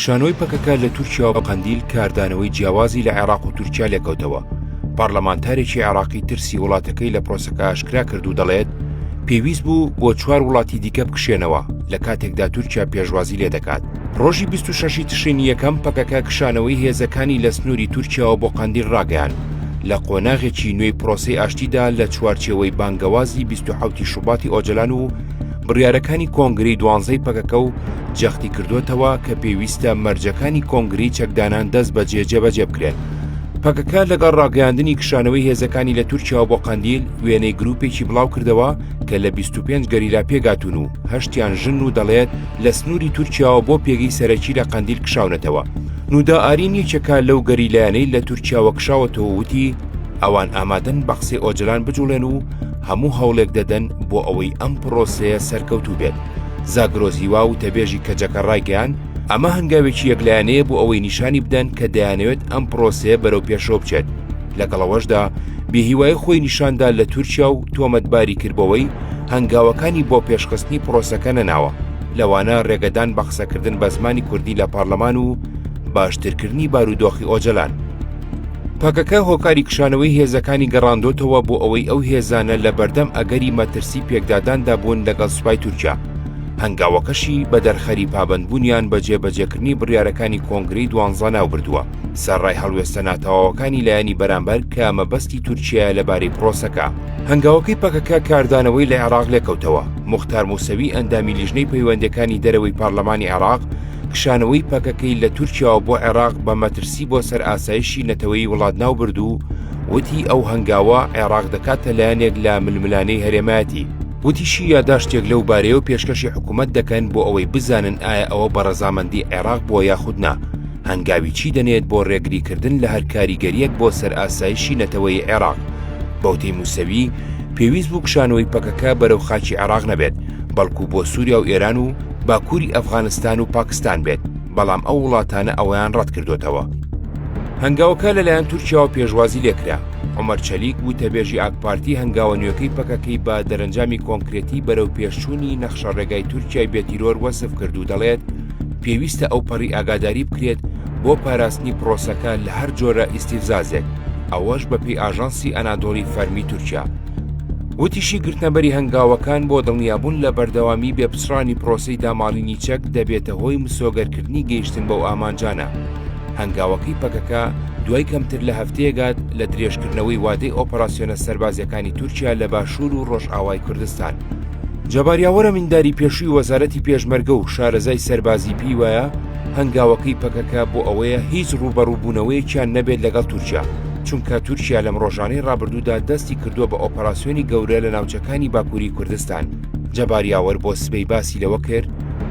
کشانەوەی پەکەکە لە تورکیا و قەندیل کاردانەوەی جیاوازی لە عێراق و تورکیا لێکەوتەوە. پەرلەمانتارێکی عێراقی ترسی وڵاتەکەی لە پرۆسەکە ئاشکرا کرد و دەڵێت، پێویست بوو بۆ چوار وڵاتی دیکە بکشێنەوە لە کاتێکدا تورکیا پێشوازی لێدەکات. ڕۆژی 26 تشرینی یەکەم پەکەکە کشانەوەی هێزەکانی لە سنووری تورکیاوە بۆ قەندیل ڕاگەیاند لە قۆناغێکی نوێی پرۆسەی ئاشتیدا لە چوارچێوەی بانگەوازی 27 شوباتی ئۆجەلان و بڕیارەکانی کۆنگرەی دوانزەی پەکەکە و جەختی کردووەتەوە کە پێویستە مەرجەکانی کۆنگرەی چەکدانان دەست بەجێ جێبەجێ بکرێن. پەکەکە لەگەڵ ڕاگەیاندنی کشانەوەی هێزەکانی لە تورکیاوە بۆ قەندیل وێنەی گروپێکی بڵاو کردەوە کە لە 25 گەریلا پێگاتون و هەشتیان ژن و دەڵێت لە سنووری تورکیاوە بۆ پێگەی سەرەکی لە قەندیل کشاونەتەوە. نودا ئارین یەکێکە لەو گەریلایانەی لە تورکیاوە کشاوەتەوە وتی، ئەوان ئامادەن بە قسەی ئۆجەلان بجوڵێن و هەموو هەوڵێک دەدەن بۆ ئەوەی ئەم پرۆسەیە سەرکەوتوو بێت. زاگرۆس هیوا وتەبێژی کەجەکە ڕایگەیاند، ئەمە هەنگاوێکی یەکلایەنەیە بۆ ئەوەی نیشانی بدەن کە دەیانەوێت ئەم پرۆسەیە بەرەو پێشەوە بچێت، لەگەڵ ئەوەشدا بێهیوایی خۆی نیشاندا لە تورکیا و تۆمەتباری کرد بەوەی هەنگاوەکانی بۆ پێشخستنی پرۆسەکە نەناوە، لەوانە رێگەدان بە قسەکردن بە زمانی کوردی لە پارلەمان و باشترکردنی بارودۆخی ئۆجەلان. پەکەکە هۆکاری کشانەوەی هێزەکانی گەڕاندۆتەوە بۆ ئەوەی ئەو هێزانە لە بەردەم ئەگەری مەترسی پێکداداندا بوون لەگەڵ سوپای تورکیا، هەنگاوەکەشی بە دەرخەری پابەندبوونیان بە جێبەجێکردنی بڕیارەکانی کۆنگرەی دوانزە ناوبردووە، سەرڕای هەڵوێستە ناتەواوەکانی لایەنی بەرامبەر کە مەبەستی تورکیایە لەبارەی پرۆسەکە. هەنگاوەکەی پەکەکە کاردانەوەی لە عێراق لێکەوتەوە، موختار موسەوی ئەندامی لیژنەی پەیوەندییەکانی دەرەوەی پارلەمانی عێراق کشانەوەی پەکەکەی لە تورکیاوە بۆ عێراق بە مەترسی بۆ سەر ئاسایشی نەتەوەیی وڵات ناوبرد و وتی ئەو هەنگاوە عێراق دەکاتە لایەنێک لە ململانێی هەرێمایەتی. وتیشی یاداشتێک لەو بارەیەوە پێشکەشی حکومەت دەکەن بۆ ئەوەی بزانن ئایا ئەوە بە ڕەزامەندی عێراق بووە یاخود نا، هەنگاوی چی دەنێت بۆ ڕێگریکردن لە هەر کاریگەرییەک بۆ سەر ئاسایشی نەتەوەیی عێراق. بەوتەی موسەوی، پێویست بوو کشانەوەی پەکەکە بەرەو خاکی عێراق نەبێت، بەڵکو بۆ سوریا و ئێران و باکووری ئەفغانستان و پاکستان بێت، بەڵام ئەو وڵاتانە ئەوەیان ڕەتکردۆتەوە. هەنگاوەکە لەلایەن تورکیاوە پێشوازی لێکرا. عومەر چەلیک، وتەبێژی ئاکپارتی هەنگاوە نوێکەی پەکەکەی بە دەرەنجامی کۆنکرێتی بەرەو پێشچوونی نەخشەڕێگای تورکیای بێ تیرۆر وەسف کرد و دەڵێت، پێویستە ئەوپەڕی ئاگاداری بکرێت بۆ پاراستنی پرۆسەکە لە هەر جۆرە ئیستیفزازێک، ئەوەش بەپێی ئاژانسی ئەنادۆڵی فەرمی تورکیا. وتیشی گرتنەبەری هەنگاوەکان بۆ دڵنیابوون لە بەردەوامی بێ پچڕانی پرۆسەی داماڵینی چەک دەبێتە هۆی مسۆگەرکردنی گەیشتن بەو ئامانجانە. هەنگاوەکەی پەکەکە دوای کەمتر لە هەفتەیەک هات لە درێژکردنەوەی وادەی ئۆپەراسیۆنە سەربازییەکانی تورکیا لە باشوور و ڕۆژئاوای کوردستان. جەبار یاوەر ئەمینداری پێشووی وەزارەتی پێشمەرگە و شارەزای سەربازی پێی وایە هەنگاوەکەی پەکەکە بۆ ئەوەیە هیچ ڕووبەڕووبوونەوەیەکیان نەبێت لەگەڵ تورکیا، چونکە تورکیا لەم ڕۆژانەی ڕابردوودا دەستی کردووە بە ئۆپەراسیۆنی گەورە لە ناوچەکانی باکووری کوردستان. جەبار یاوەر بۆ سبەی باسی لەوە کرد،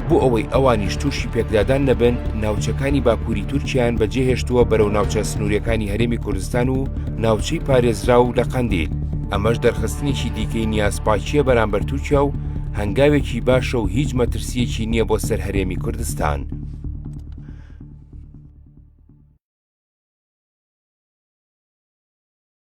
بۆ ئەوەی ئەوانیش تووشی پێکدادان نەبن، ناوچەکانی باکووری تورکیایان بەجێهێشتووە بەرەو ناوچە سنوورییەکانی هەرێمی کوردستان و ناوچەی پارێزراو لە قەندیل، ئەمەش دەرخستنێکی دیکەی نیازپاکییە بەرامبەر تورکیا و هەنگاوێکی باشە و هیچ مەترسییەکی نییە بۆ سەر هەرێمی کوردستان.